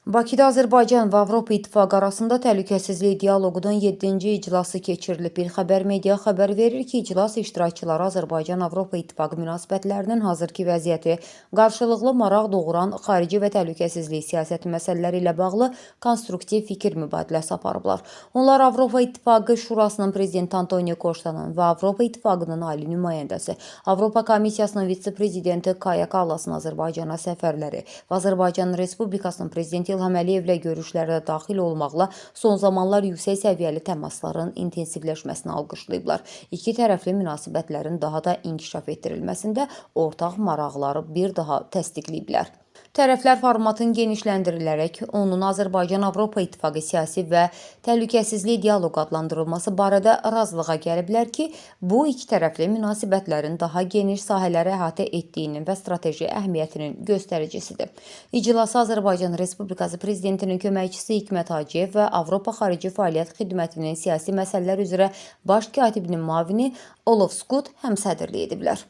Bakıda Azərbaycan və Avropa İttifaqı arasında təhlükəsizlik dialoqunun 7-ci iclası keçirilib. Bir xəbər media xəbər verir ki, iclas iştirakçıları Azərbaycan-Avropa İttifaqı münasibətlərinin hazırki vəziyyəti, qarşılıqlı maraq doğuran xarici və təhlükəsizlik siyasəti məsələləri ilə bağlı konstruktiv fikir mübadiləsi aparıblar. Onlar Avropa İttifaqı Şurasının prezidenti Antonio Koştanın və Avropa İttifaqının ali nümayəndəsi, Avropa Komissiyasının vitse-prezidenti Kaya Kallasın Azərbaycana səfərləri və Azərbaycan Respublikasının prezidenti İlham Əliyevlə görüşlərdə daxil olmaqla son zamanlar yüksək səviyyəli təmasların intensivləşməsini alqışlayıblar. İki tərəfli münasibətlərin daha da inkişaf etdirilməsində ortaq maraqları bir daha təsdiqləyiblər. Tərəflər formatın genişləndirilərək onun Azərbaycan-Avropa İttifaqı siyasi və təhlükəsizlik dialoqu adlandırılması barədə razılığa gəliblər ki, bu iki tərəfli münasibətlərin daha geniş sahələri əhatə etdiyinin və strateji əhəmiyyətinin göstəricisidir. İclasa Azərbaycan Respublikası Prezidentinin köməkçisi Hikmət Hacıyev və Avropa Xarici Fəaliyyət Xidmətinin siyasi məsələlər üzrə baş katibinin müavini Olof Skut həmsədrlik ediblər.